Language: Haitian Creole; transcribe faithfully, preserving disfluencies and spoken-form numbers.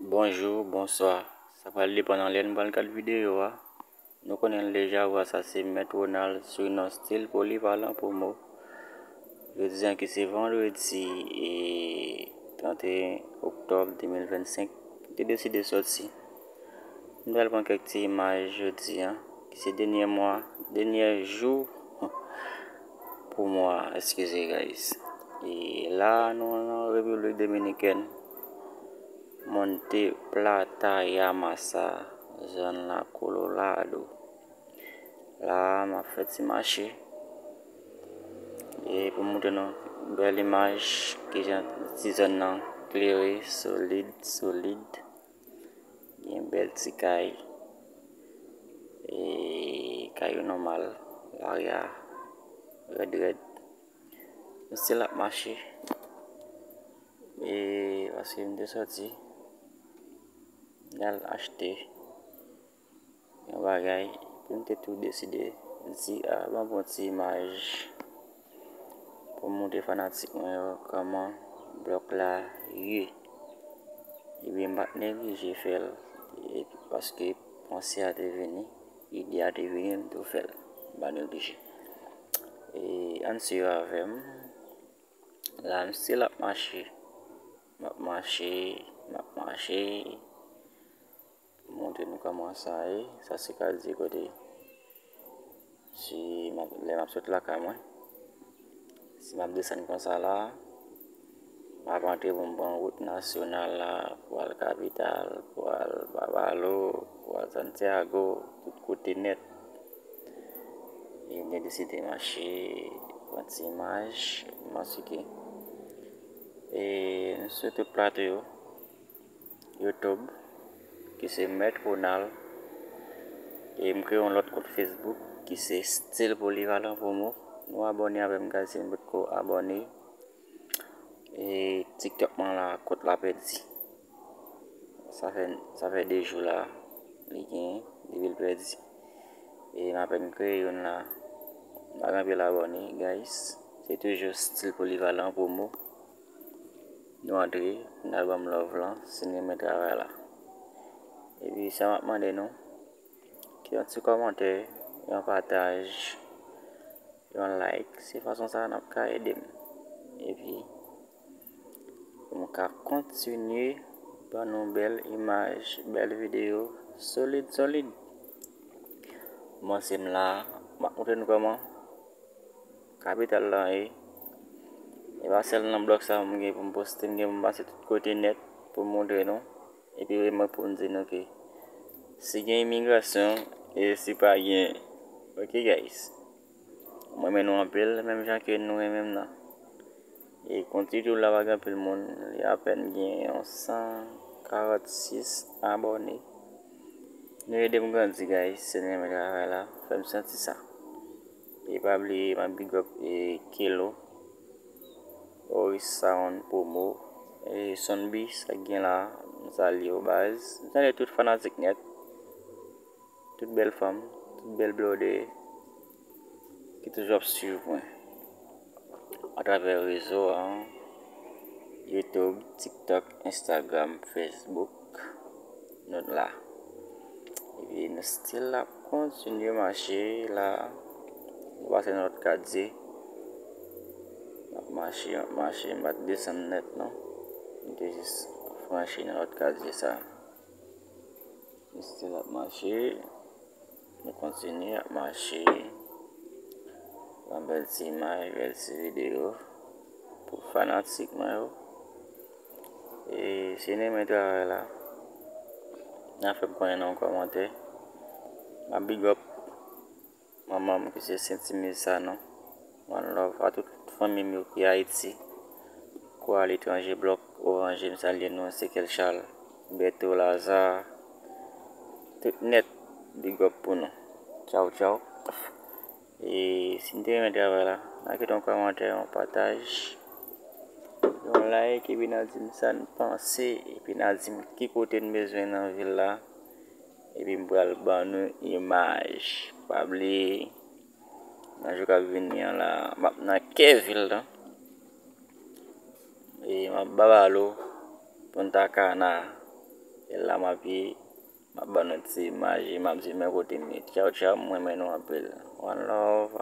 Bonjou, bonswa. Sa pral depann nan lè n pral gad videyo a. Nou konnen l deja, wè sa se Mèt Ronald sou non Stil Polivalan Promo. Jodi an ki se vandredi e trannteyen oktòb de mil vennsenk, m te deside sòti. M pral pran kèk ti imaj jodi an, ki se dènye mwa, dènye jou pou mwa, eskize, guys. E la, nou nan Repiblik Dominikèn, Monte Plata Yamasa, zòn la Colorado. La, m ap fè ti mache. E pou m montre nou bèl imaj, kijan ti zòn nan klere, solid, solid. Gen bèl ti kay. E kay yo nòmal. Lari a rèd rèd. M still ap mache. E paske m te sòti, m al achte yon bagay, epi m te tou deside di, a, ban m pran ti imaj pou m montre fanatik mwen yo kòman blòk la ye. Ebyen, m pa t neglije fè l, e, paske panse a te vini, ide a te vini, m tou fè l. M pa neglije. E ann swiv avè m. La, m still ap mache. M ap mache, m ap mache. Montre nou kòman sa ye. Sa se kazye kote. Si m ap, lè m ap sot lakay mwen. Si m ap desann konsa la, m ap antre pou m pran wout nasyonal la, pou al kapital, pou al Babalo, pou al Santiago, tout kote nèt. E m te deside mache, pran ti imaj, m asike. E m sou tout plato yo. YouTube, ki se Mèt Ronald. E m kreye yon lòt kont Facebook, ki se Stil Polivalan Promo. Nou abòne avè m, guys, si nou potko abòne. E TikTok mwen la, kont la pèdi. Sa fè, sa fè de jou la, li gen, depi l pèdi. E m apèn kreye youn la. M pa gen anpil abòne, guys. Se toujou Stil Polivalan Promo. Nou antre, n al ban m love lan, si n renmen travay la. Epi sa m ap mande nou, kite yon ti kòmantè, yon pataj, yon like, se fason sa n ap ka ede m. Epi, pou m ka kontinye ban nou bèl imaj, bèl videyo, solid, solid. Kòmanse m la, m ap montre nou kòman kapital lan ye. E pa sèl nan blòk sa m gen pou m poste, m gen pou m pase tout kote nèt pou m montre nou. Epi remèt pou m di nou ke si gen imigrasyon e si pa gen, ok, guys. M renmen nou anpil, menm jan ke nou renmen m nan. E kont YouTube la pa gen anpil moun, li apèn gen yon san karannsis abòne. Nou ede m grandi, guys, si n renmen travay la, fè m santi sa. E pa bliye, m ap big up, e, Kelo, Oris Sound Promo, e, Sonbi, sa k gen la, m salye w, baz. M salye tout fanatik nèt, tout bèl fanm, tout bèl blòdè ki toujou ap swiv mwen atravè rezo a, YouTube, TikTok, Instagram, Facebook. Nou la. Epi nou still ap kontinye mache la. Nou pase nan lòt katye. N ap mache, n ap mache, m pa t desann nèt non. M te jis franchi nan lòt katye sa. Nou still ap mache. Nou kontinye ap mache. Yon bèl ti imaj, bèl ti videyo pou fanatik mwen yo. E si n renmen travay la, n a fè m konnen nan yon kòmantè. M ap big up manman m ki se Sentimiz Sanon. One love a tout fanmi m yo ki Ayiti, kou aletranje, blòk Oranje, m salye nou, Ezekiel Charles, Beto Lazare, tout nèt, big up pou nou. Tchaw, tchaw. E si n te renmen travay la, n a kite yon kòmantè, yon pataj, yon like, epi n a di m sa n panse, epi n a di m ki kote n bezwen nan vil la, epi m pral ban nou imaj. Pa bliye, nan jou k ap vini an la, m ap nan kè vil la. E m ap Babalo, Punta Cana, Se la m ap ye. M ap ban nou ti imaj e m ap di men kote m ye. Tchaw, tchaw, m renmen nou anpil. One love.